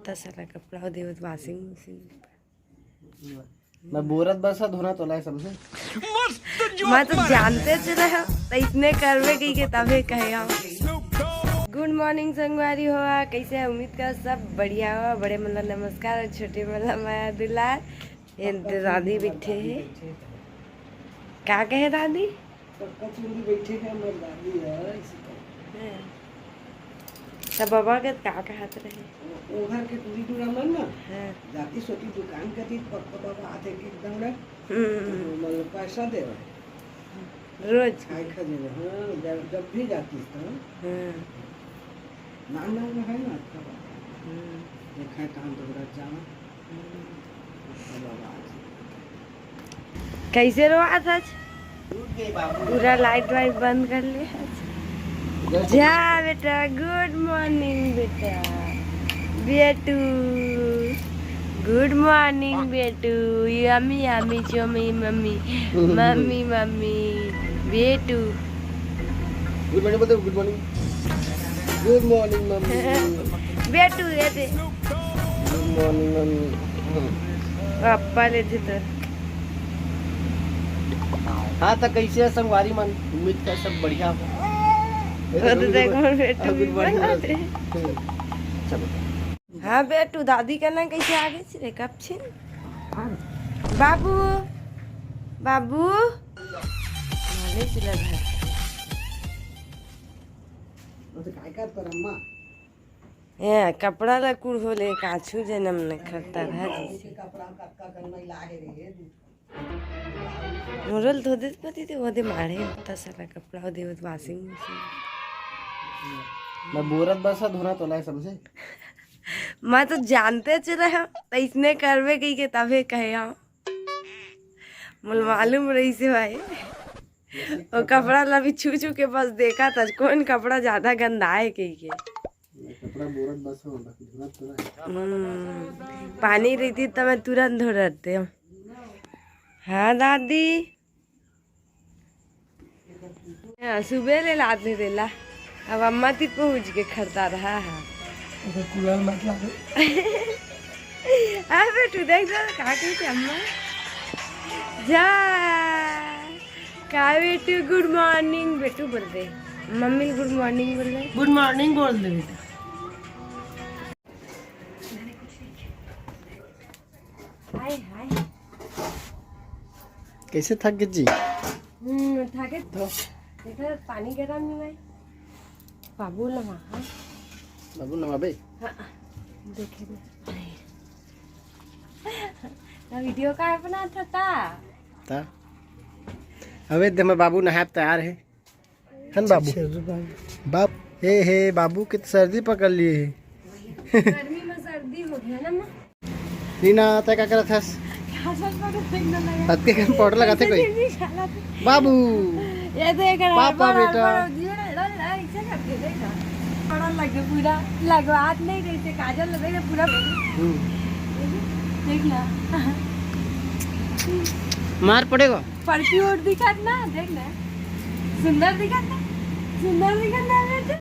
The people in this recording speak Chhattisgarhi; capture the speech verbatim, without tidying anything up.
त साला कपड़ा हो देवत वॉशिंग मशीन। मैं बोरत बरसा धोना तोला है, समझे? मैं तो जानते च रहे, तो इतने करबे कही के तबे कहे हम। गुड मॉर्निंग संगवारी हो, कैसे है? उम्मीद कर सब बढ़िया हो। बड़े मन ला नमस्कार और छोटे मन ला माया दुलार। ये दादी बैठे है। का कहे दादी? सबका चुंदी बैठे है, हमर दादी है, ऐसे कहे। हाँ। तब बाबा के का कहत रहे? ओ-, ओघर के टूरी टूरा मन ना, हाँ। जाती सोती दुकान कती पक-, पक-, पक आथे कि एकदम रे, हम्म। मतलब पैसा दे रहे। रोज खाए खा दे रहे, हाँ, जब, जब भी जाती तो। हाँ। नाम नाम है ना आपका बाबा। हम्म। देखा है कहाँ तो जाना। कैसे रोआत हस? पूरा लाइट वाइट बंद कर ले हस। जा बेटा, गुड मॉर्निंग बेटा। बेटू, गुड मॉर्निंग बेटू। यम्मी यम्मी चोमी मम्मी, मम्मी मम्मी। बेटू, गुड मॉर्निंग बोलते, good morning. Good morning mummy. बेटू ये दे। गुड मॉर्निंग मम्मी। पापा लेथे तो। हाँ, तो कैसे है संगवारी मन? उम्मीद कर सब बढ़िया हो। वो तो देख, मोर बेटू हाँ, भी गुड मॉर्निंग बनाते। चलो। हाँ बेटू, दादी का ना कैसे आगे रे, कब छिन? बाबू, बाबू। माले चिल्ला घर। वो तो काय कर पर अम्मा? ए, कपड़ा ला कुड़ होले, काछू जन्म न खरता रहा जैसे। कपड़ा कक्का कन मैला हे रे, मोरल धो देत पति ते, ओदे माढ़े होता सारा कपड़ा, ओदे वॉशिंग मशीन। मैं बोरत बरसा धोना तोला है, समझे? मैं तो जानते च रहे, तो इसने करबे कही के तबे कहे हम। मोल मालूम रही से भाई। वो कपड़ा ला भी छू छू के बस देखा था, कौन कपड़ा ज्यादा गंदा है कही के। मैं कपड़ा बोरत बस हो, बाकी धोना तो ना। हम्म, पानी रहती तो मैं तुरंत धो रहते हूँ। हाँ दादी। हाँ, सुबह ले लात नहीं देला। अब अम्मा ती पहुँच के खरता रहा है। ओकर कुलाल मत लागे। आ बेटू, देख दो, का कही थी अम्मा? जा। का बेटू, गुड मॉर्निंग बेटू बोल दे। मम्मी गुड मॉर्निंग बोल दे। गुड मॉर्निंग बोल दे बेटा। हाय, हाय। कैसे थक गए जी? हम्म, थके तो। देखो, पानी गरम नहीं भाई। बाबू नहा, हाँ। बाबू नहा बे? हाँ, देखे ना। ना वीडियो का अपना था, था। ता? अबे दे, मैं बाबू नहाए तैयार है। है ना बाबू? अच्छा, रुको। बाप, हे, हे, बाबू के तो सर्दी पकड़ लिए है। गर्मी में सर्दी हो गया ना माँ। रीना, तै का करत हस? काजल पर एकदम लगा। अतके कन पाउडर लगाते कोई? नहीं, नहीं, नहीं, नहीं। बाबू। ये तो एक पापा हड़बड़, बेटा। हड़बड़ होती है ना, लड़, लड़, ऐसे करके देखा। बड़ा लगे पूरा, लगवात नहीं रही से काजल लगे ना पूरा। हम्म। देख ना। मार पड़ेगा। परफ्यूम दिखत ना, देख ना। सुंदर दिखत ना। सुंदर दिखत ना बेटा।